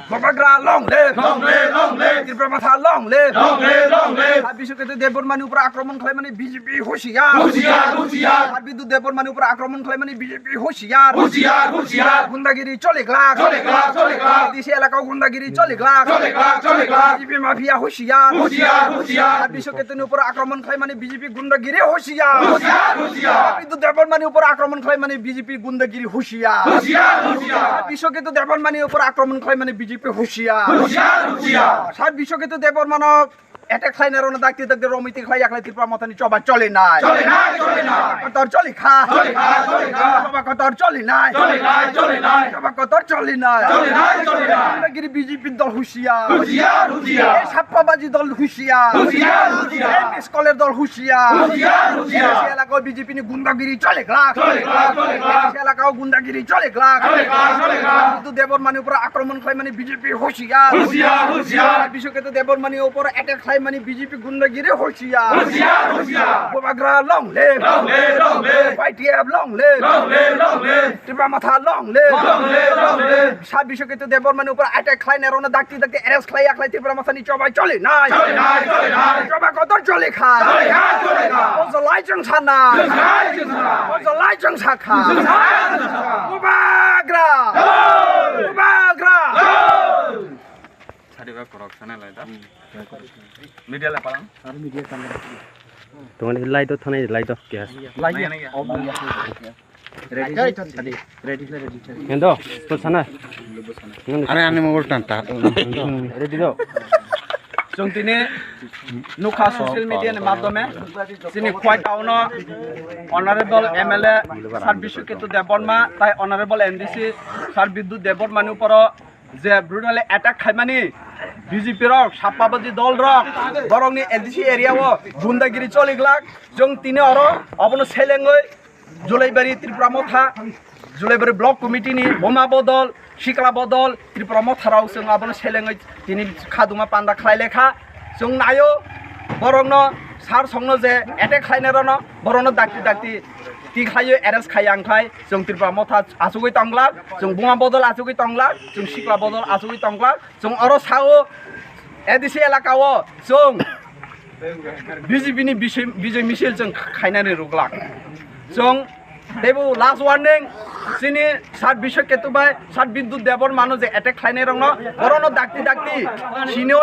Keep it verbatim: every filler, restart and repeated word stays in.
Bubagra long live! Long live, long live! Tipra Motha long live! Long live, long live! Sir Biswaketu Debbarmani upor akromon khlaimani B J P hushiyar! Hushiyar, hushiyar! Sir Bidyut Debbarmani upor akromon khlaimani B J P hushiyar! Hushiyar, hushiyar! Gundagiri choliglak! Choliglak, choliglak! A D C elakao gundagiri choliglak! Choliglak, choliglak! B J P mafia hushiyar! Hushiyar, hushiyar! Sir Biswaketuni upor akromon khlaimani B J P gundagiri hushiyar! Hushiyar, hushiyar! Sir Bidyut Debbarmani upor akromon khlaimani B J P gundagiri hushiyar! Hushiyar, hushiyar! Sir Biswaketu Debbarmani upor akromon khlaimani B J P hushiyar! Hushiyar, hushiyar! Sir Biswaketu Debbarmano attack khlainai rokno dakti dakti romiti khlai yakhlai Tipra Mothani choba cholinai. Cholinai, cholinai. Kotor choli kha. Choli kha, choli kha. Choba kotor cholinai. Cholinai, cholinai. Choba kotor cholinai. Cholinai, cholinai. Gundagiri B J P dol hushiyar. Hushiyar, hushiyar. Ei sappabaji dol hushiyar. Hushiyar, hushiyar. Ei miskoler dol hushiyar. Hushiyar, hushiyar. Ei elakao B J P ni gundagiri choliglak. Choliglak, choliglak. Ei elakao gundagiri choliglak. Choliglak, choliglak. Kintu Debbarmani upor akromon khlaimani B J P hushiyar. Hushiyar, hushiyar. Biswaketu Debbarmani upor attack khlaimani B J P gundagiri hushiyar. Hushiyar, hushiyar. Bubagra long live. Long live, long live. Y T F long live. Long live, long live. Tipra Motha long live. Long live, long live. Sir Biswaketu Debbarmani upor attack khlainai rokno dakti dakti arrest khlai yakhlai Tipra Mothani choba cholinai. Cholinai, cholinai. Choba kotor choli kha. Choli kha, choli kha. Ojolai chwng sana. Chwng sana, chwng sana. Ojolai chwng sakha. Chwng sana, chwng sakha. Bubagra. Jai. Bubagra. Jai. Sadi ba korok sana lai da. Media le palang. Ar media palang. Tongani light o thanai light o kya? Light ya. Ready, ready, ready, ready. Hendo, to sana. Are ani mobile tan ta. Ready do. Chwng tini nukha social media ni madhyome chini Khowai town o Honorable M L A Sir Biswaketu Debbarma tai Honorable M D C Sir Bidyut Debbarma ni uporo je brutally attack khaimani B J P rok, sappabaji dol rok, borokni L D C area o gundagiri choliglak, chwng tini oro obono selengwi Julaibari Tripura Motha, Julaibari Block Committee ni buma bodol, sikla bodol, Tripura Motha rok chwng abono selengwi tini khaduma panda khlai lekha. Chwng naio borokno, sir songno je attack khlainai rokno, borokno dakti dakti ti khlaiwi arrest khai ang khai chwng Tripura Motha achugwi tonglak, chwng buma bodol achugwi tonglak, chwng sikla bodol achugwi tonglak, chwng oro sao A D C elaka o chwng B J P ni bisoi, bijoy misil chwng khainani rwglak. Chwng teibo last warning, chini Sir Biswaketu bai Sir Bidyut Debbarmano je attack khlainai rokno, borokno dakti dakti sini